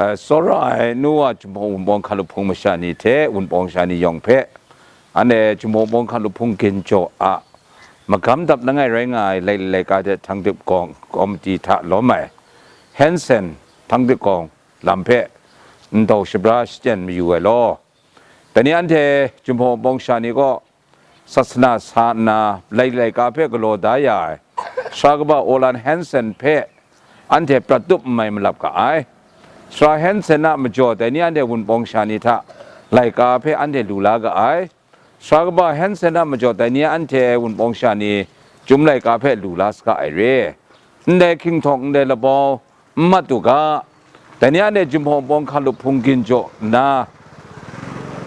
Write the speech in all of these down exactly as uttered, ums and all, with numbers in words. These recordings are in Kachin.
Eh, tsawra ai nu wa Jinghpaw Wunpawng hkalup hpung masha ni hte Wunpawng sha ni yawng hpe, anhte Jinghpaw Wunpawng hkalup hpung ginjaw a magam dap langai rai nga ai lai, laika hte Htangdip Gawng Komiti hta lawm ai Hensen Htangdip Gawng lam hpe ndau shabra shachyen mayu ai law, dai ni anhte Jinghpaw Wunpawng sha ni gaw sasana sa nna lai laika hpe galaw da ya ai Sara kaba Olan Hensen hpe anhte prat tup n mai malap ga ai. Sara Hensen a majaw dai ni anhte Wunpawng sha ni hta laika hpe anhte lu la ga ai. Sara kaba Hensen a majaw dai ni anhte Wunpawng sha ni Chyum laika hpe lu la saga ai re. Ndai hkinghtawn, ndai labau n mat u ga, dai ni anhte Jinghpaw Wunpawng hkalup hpung ginjaw nna,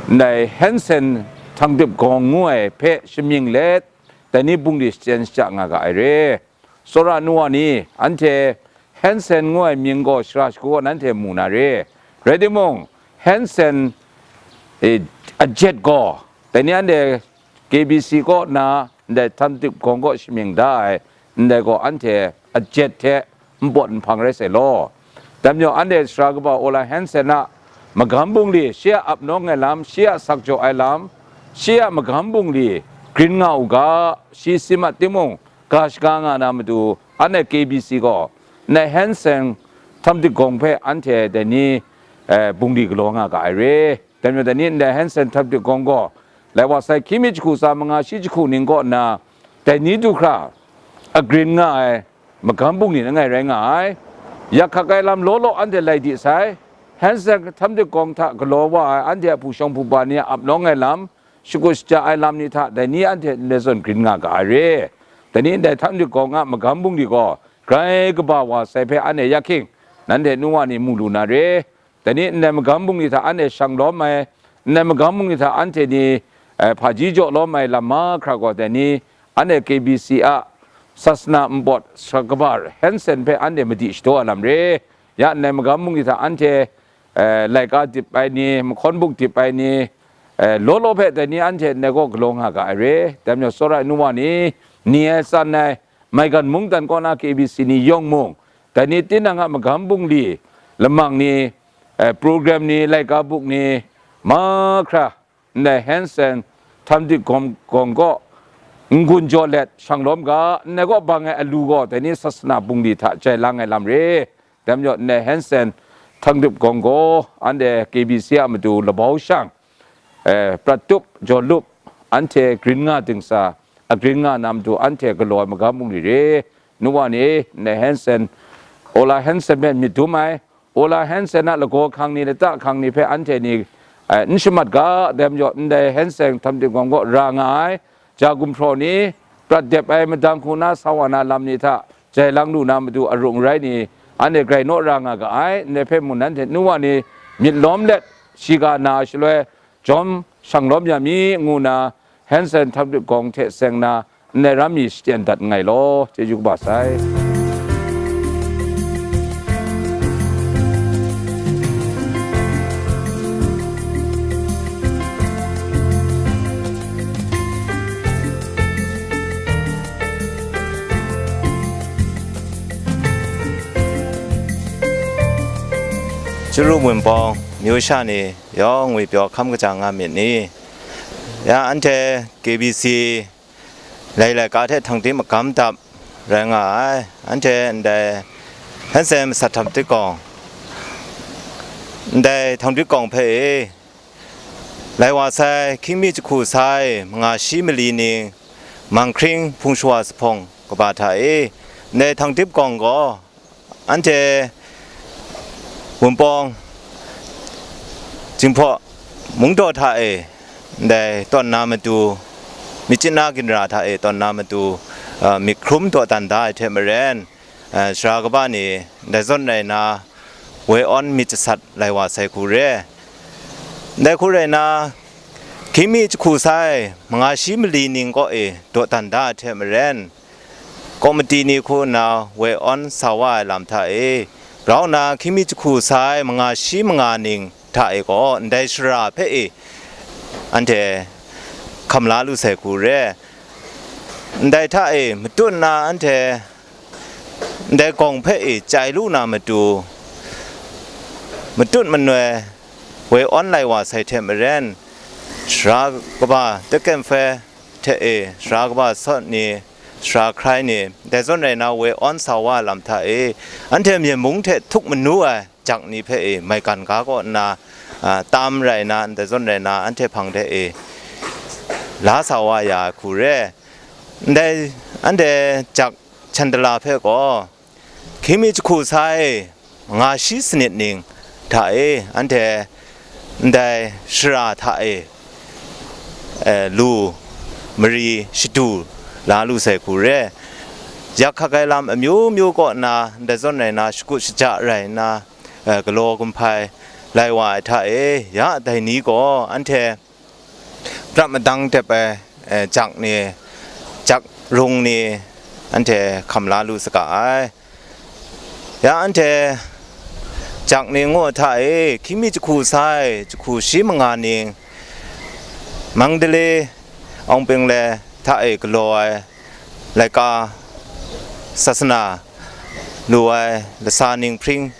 ndai Hensen Htangdip Gawng ngu ai hpe shamying let, dai ni bungli shachyen shaja nga ga ai re. Tsawra nu wa ni, anhte Hensen ngu ai mying gaw shara shagu gaw nanhte mu na re. Rai timung, Hensen, e, ajet gaw, dai ni anhte K B C kaw na, ndai Htangdip Gawng kaw shamying da ai, ndai gaw anhte ajet hte npawt nhpang rai sai law. Dai majaw anhte Sara kaba Olan Hensen a magam bungli, shi a ap nawng ai lam, shi a sak jaw ai lam, shi a magam bungli grin nga u ga, shi si mat timung, ga shaga nga na matu, anhte K B C gaw ndai Hensen Htangdip Gawng hpe anhte dai ni, eh, bungli galaw nga ga ai re. Dai majaw dai ni ndai Hensen Htangdip Gawng gaw, lai wa sai hkying mi jahku tsa manga shi jahku ning kaw nna, dai ni du hkra agrin nga ai magam bungli langai rai nga ai. Yak hkak ai lam law law anhte lai di sai. Hensen Htangdip Gawng hta galaw wa ai anhte a hpu shawng hpu ba ni a ap nawng ai lam, shakut shaja ai lam ni hta dai ni anhte ndai zawn grin nga ga ai re. Dai ni ndai Htangdip Gawng a magam bungli gaw grai kaba wa sai hpe anhte ya hking, nanhte nu wa ni mu lu na re. Dai ni ndai magam bungli hta anhte shang lawm ai, ndai magam bungli hta anhte ni, eh, hpaji jaw lawm ai lam mahkra gaw dai ni anhte K B C a sasana npawt Sara kaba Hensen hpe anhte madi shadaw ai lam re. Ya ndai magam bungli hta anhte, eh, laika dip ai ni, mahkawn buk dip ai ni, eh, law law hpe dai ni anhte ndai gaw galaw nga ga ai re. Dai majaw tsawra ai nu wa ni, ni ai tsan ai, maigan mungdan kaw na K B C ni yawng mung, dai ni tinang a magam bungli, lamang ni, eh, program ni, laika buk ni, mahkra, ndai Hensen Htangdip Gawng, Gawng kaw n-gun jaw let shang lawm ga, ndai kaw bang ai alu gaw dai ni sasana bungli hta jai lang ai lam re. Dai majaw ndai Hensen Htangdip Gawng gaw anhte K B C a matu labau shang, eh, prat tup, jaw lup, anhte grin nga dingsa, agrin nga na matu anhte galaw ai magam bungli re. Nu wa ni, ndai Hensen, Olan Hensen hpe myit dum ai, Olan Hensen a lagaw hkang ni, lata hkang ni hpe anhte ni, eh, n shamat ga, dai majaw ndai Hensen Htangdip Gawng kaw ra nga ai, ja gumhpraw ni, prat dep ai madang hku na sa wa na lam ni hta jai lang lu na matu arung arai ni, anhte grai naw ra nga ga ai, ndai hpe mung nanhte nu wa ni myit lawm let, shiga na shaloi jawm shang lawm ya mi, ngu na, Hensen Htangdip Gawng hte seng na, ndai ram mi shachyen dat nngai law, chyeju kaba sai. Chyaru Wunpawng myu sha ni yawng ngwi pyaw hkam kaja nga myit ni? Ya, anhte K B C lai laika hte Htangdip magam dap rai nga ai, anhte ndai Hensen masat Htangdip Gawng, ndai Htangdip Gawng hpe e, lai wa sai hkying mi jahku sai manga shi mali ning, Manghkring hpung shawa zuphpawng kaba hta e, ndai Htangdip Gawng gaw anhte Wunpawng, Jinghpaw mungdaw hta e ndai tawn na matu, myit chyanna ginra hta e tawn na matu, a, myit hkrum dawdan da ai hte maren, a, sara kaba ni ndai zawn rai na, woi awn myit jasat lai wa sai hku re. Ndai hku rai na, hkying mi jahku sai manga shi mali ning kaw e dawdan da ai hte maren, komiti ni hku nna woi awn sa wa ai lam hta e, grau nna hkying mi jahku sai manga shi manga ning hta e gaw ndai shara hpe e anhte hkam la lu sai hku re. Ndai hta e matut nna anhte ndai gawng hpe e chyai lu na matu, matut manoi woi awn lai wa sai hte maren, sara kaba Tekkenhpe hte e, sara kaba Sawt ni, sara Hkrai ni, ndai zawn rai na woi awn sa wa lam hta e, anhte Myen mung hte htuk manu ai jak ni hpe e maigan ga kaw nna, a, tam rai na, ndai zawn rai na, anhte hpang de e la sa wa ya ai hku re. Ndai anhte jak Chandala hpe gaw, hkying mi jahku sa e, manga shi sanit ning hta e, anhte ndai shara hta e, e, lu mari shadu la lu sai hku re. Yak hkak ai lam amyu myu kaw nna, ndai zawn rai na, shakut shaja rai nna, e, galaw gumhpai lai wa ai hta e, ya dai ni gaw anhte prat madang dep ai, e, jak ni, jak rung ni, anhte hkam la lu saga ai. Ya anhte jak ni ngu hta e, hkying mi jahku sa e, jahku shi manga ning, Mandalay, Awng Ping le hta e galaw ai, laika sasana lu ai lasa ning hpring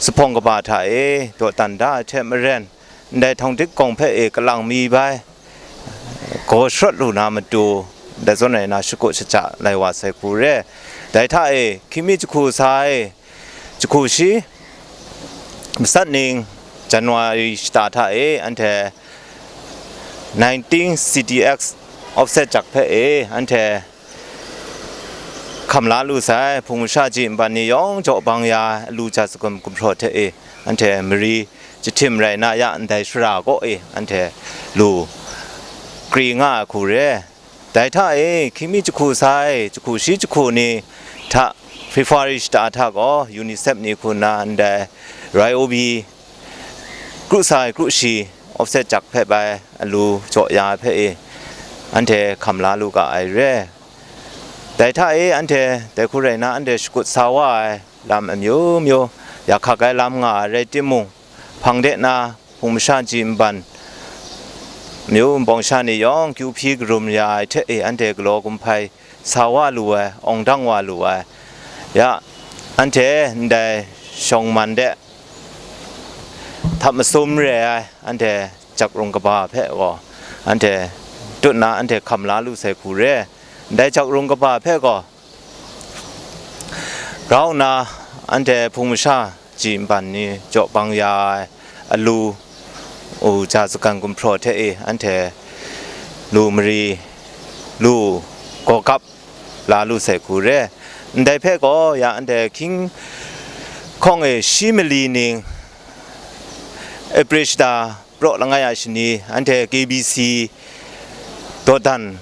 zuphpawng kaba hta e dawdan da ai hte maren, ndai htawng dik gawng hpe e kalang mi bai, gaw sharawt lu na matu, ndai zawn rai na, shakut shaja lai wa sai hku re. Dai hta e hkying mi jahku sa e, jahku shi masat ning, January shata hta e anhte nineteen C D X offset jak hpe e anhte hkam la lu sai, Hpung masha ji nban ni yawng jaw bang ya ai alu ja sagum gumhpraw hte e, anhte mari jahtim rai na ya ndai shara kaw e, anhte lu kri nga ai hku re. Dai hta e hkying mi jahku sa e, jahku shi jahku ni hta, February shata hta gaw UNICEF ni hku nna ndai Ryobi kru sa ai kru shi offset jak hpe bai alu jaw ya ai hpe e, anhte hkam la lu ga ai re. Dai hta e anhte dai hku rai na, anhte shakut sa wa ai lam amyu myu, yak hkak ai lam nga ai rai timung, hpang de na, Hpung masha ji nban, amyu npawng sha ni yawng kyu hpyi karum ya ai hte e, anhte galaw gumhpai sa wa lu ai, awng dang wa lu ai. Ya, anhte ndai shawng man de htap masum re ai, anhte jak rung kaba hpe gaw, anhte tut na, anhte hkam la lu sai hku re. Ndai jak rung kaba hpe gaw, grau nna, anhte Hpung masha ji nban ni jaw bang ya ai alu, u, ja sagan gumhpraw hte e, anhte lu mari, lu gaw gap la lu sai hku re. Ndai hpe gaw, ya anhte hkying hkawng e shi mali ning, April shata praw langai a shani, anhte K B C dawdan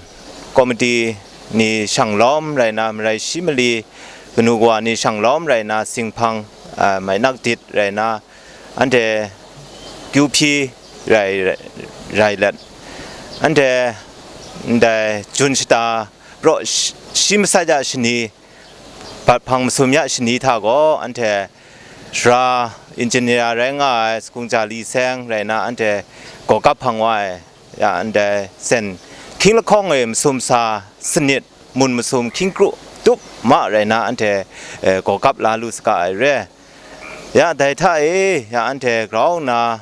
komiti ni shanglawm rai na, marai shi mali kanu kawa ni shanglawm rai na, singhpang, a, mai nak dit rai na, anhte kyu hpyi rai, rai, rai let, anhte ndai Jun shata praw shi, shi masat ya shani, bat hpang masum ya shani hta gaw, anhte sara engineer rai nga ai Sakungja Li Seng rai na, anhte gaw gap hpang wa ai, ya, ndai sen hkying lahkawng e masum sa sanit, mun masum hkying kru tup ma rai na, anhte, eh, gaw gap la lu saga ai re. Ya, dai hta e, ya, anhte grau nna,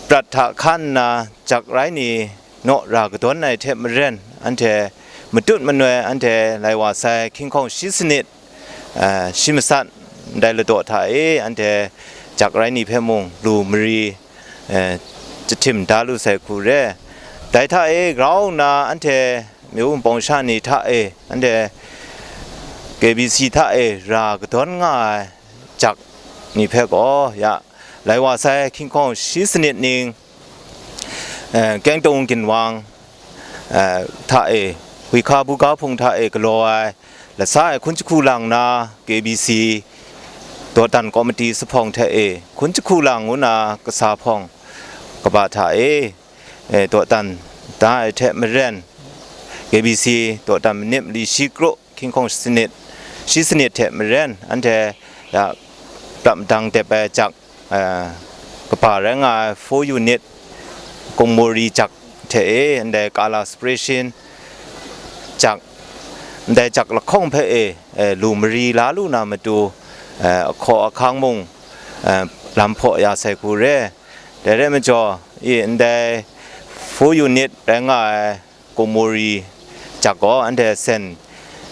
prat hta hkan nna, jak rai ni naw ra kadawn ai hte maren, anhte matut manoi, anhte lai wa sai hkying hkawng shi sanit, eh, shi masat, ndai ladaw hta e, anhte jak rai ni hpe mung lu mari, eh, jahtim da lu sai hku re. Dai hta e grau nna, anhte myu npawng sha ni hta e, anhte K B C hta e ra kadawn nga ai jak ni hpe gaw, ya, lai wa sai hkying hkawng shi sanit ning, eh, Kengtung Ginwang, eh, hta e, Huihka Buga Hpung hta e galaw ai, lasa e hkun jahku lang na, K B C dawdan komiti zuphpawng hte e, hkun jahku lang ngu na kasa hpawng kaba hta e, eh, dawdan da ai hte maren, K B C dawdan manip mali shi kru, hkying hkawng shi sanit, shi sanit hte maren, anhte ya prat madang dep ai jak, eh, kaba rai nga ai four unit kungmuri jak hte e, ndai kala separation jak, ndai jak lahkawng hpe e, eh, lu mari la lu na matu, eh, ahkaw ahkang mung, eh, lam hpaw ya sai hku re. Dai rai majaw, i ndai four unit rai nga ai Komori jak gaw anhte sen,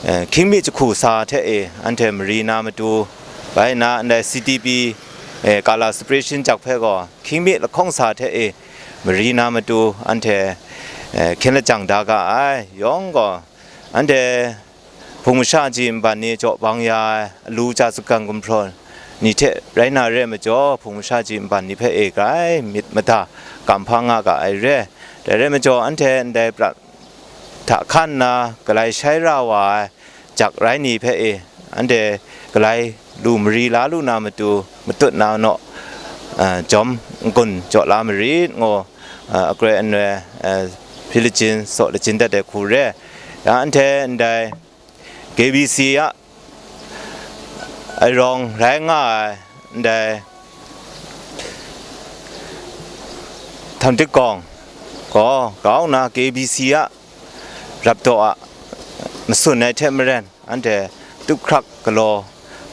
eh, hkying mi jahku sa hte e anhte mari na matu, bai na ndai C T P, eh, Kala Separation jak hpe gaw hkying mi lahkawng sa hte e mari na matu anhte, eh, hkyen lajang da ga ai. Yawng gaw anhte Hpung masha ji nban ni jaw bang ya ai, alu ja tsugang gumhpraw ni hte rai na re majaw, hpung masha ji nban ni hpe e grai myit mada kam hpa nga ga ai re. Dai rai majaw, anhte ndai prat hta hkan nna galai shai ra wa ai jak rai ni hpe e, anhte galai lu mari la lu na matu, matut na naw, a, jawm n-gun jaw la marit ngu, a, akroi anoi, a, hpyi lajin, saw lajin dat ai hku re. Ya anhte ndai K B C a arawng rai nga ai ndai Htamdit Gawng gaw, grau nna K B C a rapdaw a masun ai hte maren, anhte tup hkrak galaw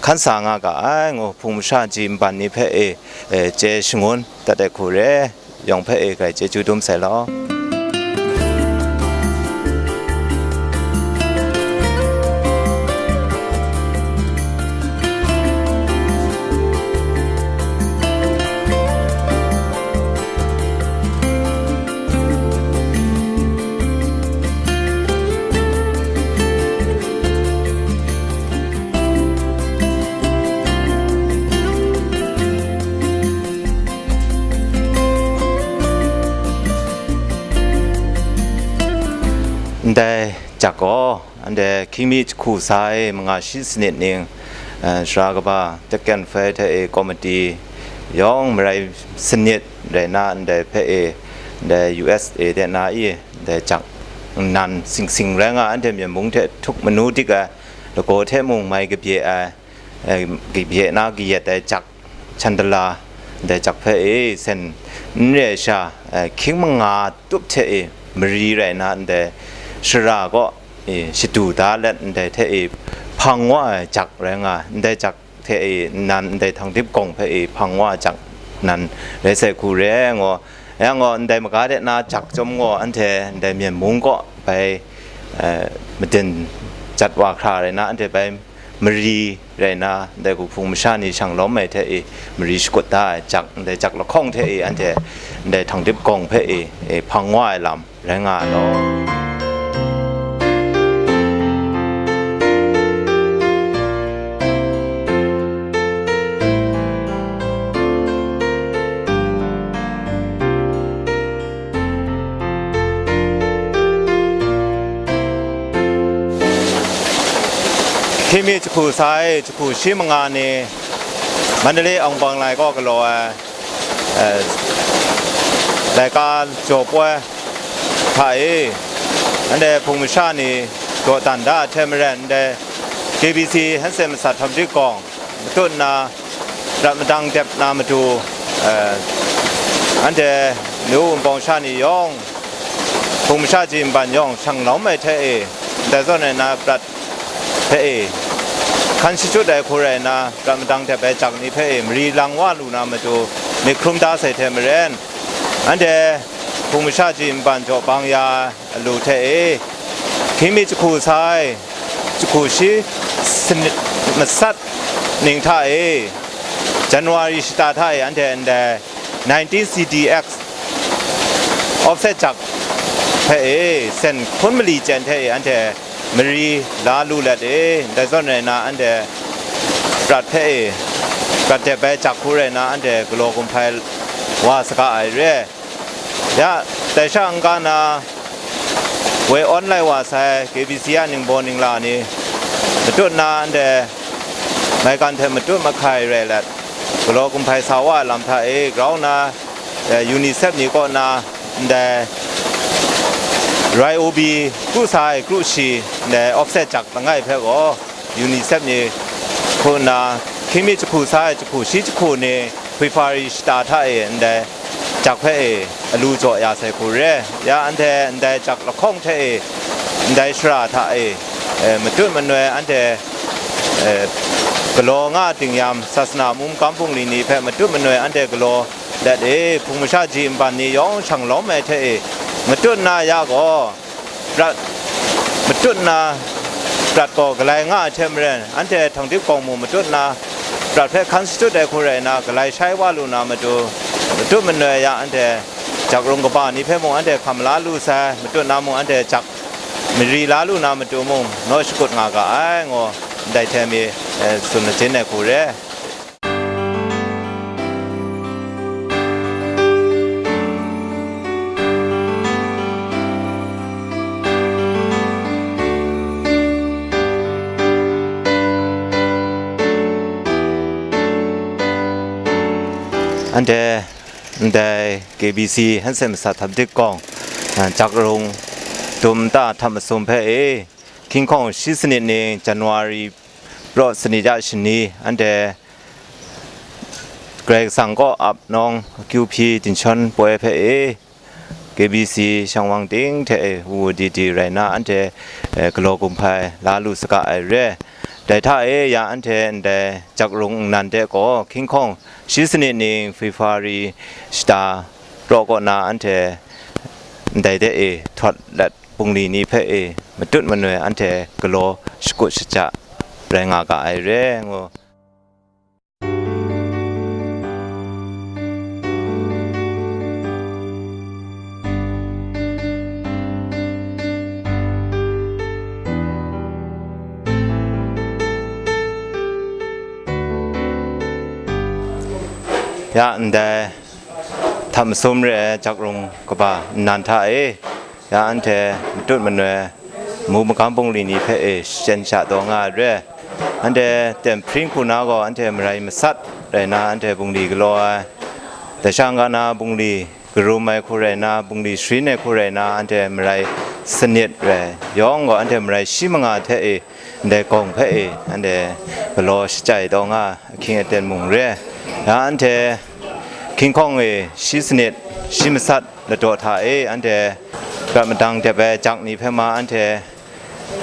hkan sa nga ga ai ngu, hpung masha ji nban ni hpe e, e, chye shangun dat ai hku re. Yawng hpe e grai chyeju dum sai law. Ndai jak gaw, anhte hkying mi jahku sa e manga shi sanit ning, eh, sara kaba, teken hpoi hte e komiti yawng marai sanit rai na, ndai hpe e, ndai U S A de na i, ndai jak nnan sing sing rai nga, anhte Myen mung hte htuk manu dik ai, lagaw hte mung mai kabye ai, eh, kabye na kayat ai jak, chandala, ndai jak hpe e sen n re ai sha, eh, hkying manga tup hte e mari rai na, ndai shara kaw, e, shadu da let ndai hte e hpang wa ai jak rai nga, ndai jak hte e nnan ndai Htanggip Gawng hpe e hpang wa ai jak nnan rai sai hku re ai ngaw, ya ngaw, ndai maga de na jak chyawm gaw, anhte ndai Myen mung kaw bai, eh, maden jat wa hkra rai na, anhte bai mari rai na, ndai hku hpung masha ni shang lawm ai hte e mari shakut da ai jak, ndai jak lahkawng hte e anhte ndai Htanggip Gawng hpe e, e hpang wa ai lam rai nga ai law. Hkying mi jahku sa e, jahku shi manga ni Mandalay Awng Bang Lai kaw galaw ai, eh, laika jaw poi hta e, anhte hpung masha ni dawdan da ai hte maren, ndai K B C Hanse Masat Htamdit Gawng matut nna, prat madang dep na matu, eh, anhte nu wunpawng sha ni yawng, hpung masha ji nban yawng shang lawm ai hte e, ndai zawn rai na prat hpe e, hkan shachyut ai hku rai nna, prat madang dep ai jak ni hpe e, mari lang wa lu na matu, myit hkrum da sai hte maren, anhte hpung masha ji nban jaw bang ya, alu hte e, hkying mi jahku sa ai, jahku shi sanit masat ning hta e, January shata hta e anhte ndai nineteen C D X offset jak hpe e, sen hkun mali chyen hte e anhte mari la lu let e, ndai zawn rai na anhte prat hpe e, prat dep ai jak hku rai na anhte galaw gumhpai wa saga ai re. Ya, dai sha n-ga na, woi awn lai wa sai K B C a ningbaw ningla ni, matut na anhte maigan hte matut mahkai rai let, galaw gumhpai sa wa ai lam hta e, grau nna, eh, UNICEF ni kaw na, ndai Y O B kru sa ai kru shi, ndai offset jak langai hpe gaw, UNICEF ni hku nna, hkying mi jahku sa ai jahku shi jahku ni, February shata hta e ndai jak hpe e alu jaw ya sai hku re. Ya anhte ndai jak lahkawng hte e, ndai shara hta e, e, matut manoi anhte eh, galaw nga tingyam, sasana mungkam bungli ni hpe matut manoi anhte galaw let e, hpung masha ji nban ni yawng shang lawm ai hte e, matut na ya gaw, prat, matut na prat gaw galai nga ai hte maren, anhte Htawng Dip Gawng mung matut na prat hpe hkan shadut ai hku rai nna, galai shai wa lu na matu, matut manoi ya anhte jak rung kaba ni hpe mung anhte hkam la lu sai, matut na mung anhte jak mari la lu na matu mung naw shakut nga ga ai, ngu ndai hte mi, eh, tsun lachin ai hku re. Anhte ndai K B C Hansen Masat Htawng Dip Gawng, ah, jak rung dum nta htam masum hpe e, hkying hkawng shi sanit ning January praw sanit ya shani, anhte Karai Kasang kaw ap nawng akyu hpyi dinshawn poi hpe e, K B C shang wang ting hte e wu di di rai na, anhte, eh, galaw gumhpai la lu saga ai re. Dai hta e ya anhte ndai jak rung nnan de gaw, hkying hkawng shi sanit ning February shata praw kaw na anhte ndai de e htawt let bungli ni hpe e matut manoi anhte galaw shakut shaja rai nga ga ai re, ngu. Ya ndai htam masum re ai jak rung kaba nnan hta e, ya anhte matut manoi mu magam bungli ni hpe e shachyen sha taw nga ai re. Anhte ten hpring hku na gaw anhte marai masat rai na, anhte bungli galaw ai, dai sha n-ga na bungli karum ai hku rai na, bungli sharin ai hku rai na, anhte marai sanit rai yawng gaw, anhte marai shi manga hte e ndai gawng hpe e anhte galaw shachyai taw nga ahkying aten mung re. Ya anhte hkying hkawng e shi sanit shi masat ladaw hta e anhte prat madang dep ai jak ni hpe ma anhte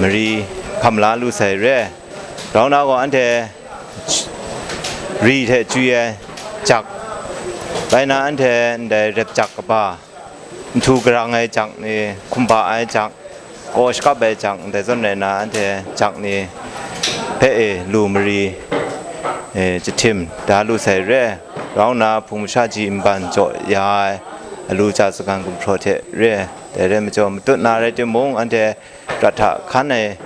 mari hkam la lu sai re. Grau na gaw anhte ri hte chwi ai jak, bai na anhte ndai rep jak kaba, nhtu karang ai jak ni, hkumba ai jak, kaw shakap ai jak, ndai zawn rai na anhte jak ni hpe e lu mari, e, jahtim da lu sai re. Grau na hpung masha ji nban jaw ya ai alu ja sagan gumhpraw hte re. Dai rai majaw, matut na rai timung, anhte prat hta hkan ai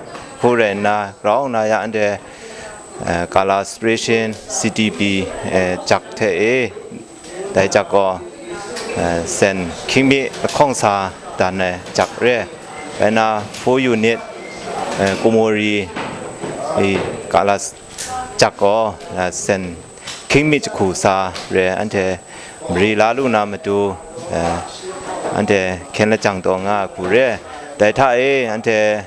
hku rai nna, grau na ya anhte, eh, Kala Separation, C T P, eh, jak hte e, dai jak gaw, eh, sen hkying mi lahkawng sa dan ai jak re. Rai na, four unit, eh, Kumori, i, Kala s-, jak gaw, eh, sen hkying mi jahku sa re, anhte mari la lu na matu, eh, anhte hkyen lajang taw nga ai hku re. Dai hta e, anhte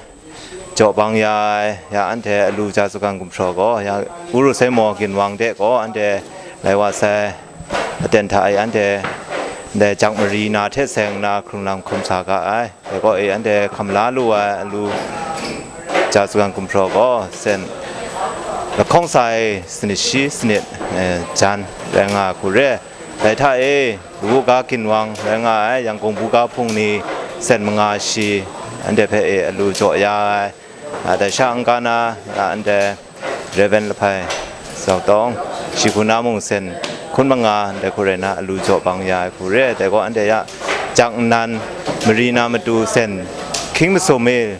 jaw bang ya ai, ya anhte alu ja sagan gumhpraw gaw, ya Uru Sai Maw Ginwang de gaw anhte lai wa sai, aten hta e anhte ndai jak mari na hte seng nna hkrung lam hkum sa ga ai. Dai gaw e anhte hkam la lu ai alu ja sagan gumhpraw gaw sen lahkawng sa e sanit shi sanit, eh, jan rai nga ai hku re. Dai hta e, Buga Ginwang rai nga ai Yangon buga hpung ni sen manga shi anhte hpe e alu jaw ya ai. A, dai sha n-ga na, a, anhte Rev. Lahpai Zau Tawng, shi hku na mung sen hkun manga ndai hku rai na alu jaw bang ya ai hku re. Dai gaw anhte ya jak nnan mari na matu sen hkying masum e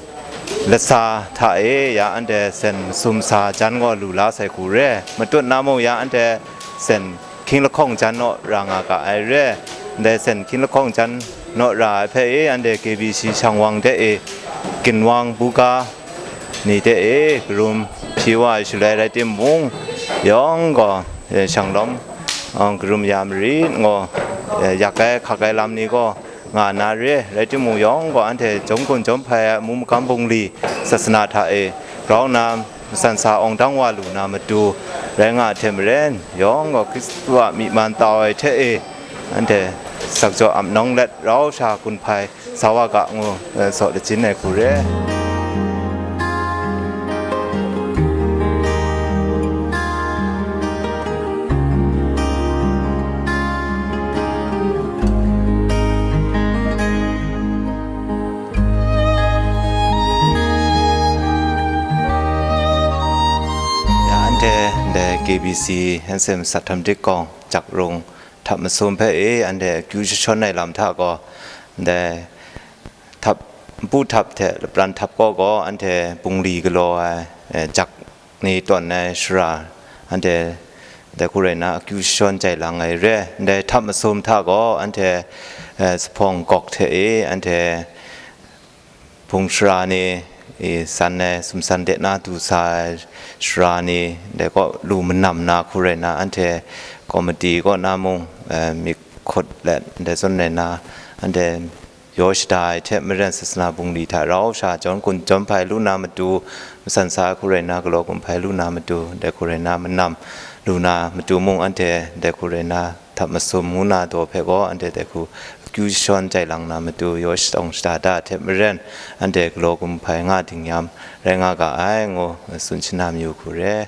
lasa hta e ya anhte sen masum sa jan gaw lu la sai hku re. Matut na mung ya anhte sen hkying lahkawng jan naw ra nga ga ai re. Ndai sen hkying lahkawng jan naw ra ai hpe e, anhte K B C shang wang de e, Ginwang buga ni de e, karum hpyi wa ai shaloi rai timung, yawng gaw, eh, shang lawm, eh, karum ya marit ngaw, eh, yak ai hkak ai lam ni gaw nga na re, rai timung, yawng gaw anhte jawm gun jawm hpai ai amu magam bungli sasana hta e grau nna, matsan sa awng dang wa lu na matu rai nga ai hte maren, yawng gaw Hkristu a myi man tau ai hte e, anhte sakjaw ap nawng let rau sha gun hpai sa wa ga ngu, eh, saw lachin ai hku re. E, ndai K B C N C M Sat Htam Dik Kawng, Jakrung, Htap Masum hpe e, anhte akyu jashawn ai lam hta gaw, ndai htap, npu htap hte lapran htap kaw gaw, anhte bungli galaw ai, e, jak ni tawn ai shara, anhte dai hku rai nna akyu jashawn jai lang ai re. Ndai Htap Masum hta gaw, anhte, e, Zuphpawng Gawk hte e, anhte hpung shara ni, e, san ai, sumsan de na du sa ai shara ni, dai kaw lu manam na hku rai nna, anhte komiti kaw na mung, e, myit hkut let ndai zawn rai nna, anhte yaw shada ai hte maren, sasana bungli hta rau sha, jawn gun jawn hpai lu na matu, masan sa ai hku rai nna, galaw gun hpai lu na matu, dai hku rai nna, manam lu na matu mung, anhte dai hku rai nna, Htap Masum ngu na daw hpe gaw, anhte dai hku akyu jashawn jai lang na matu, yaw shatawng shada da ai hte maren, anhte galaw gun hpai nga dingyam rai nga ga ai, ngu tsun shanam yu hku re.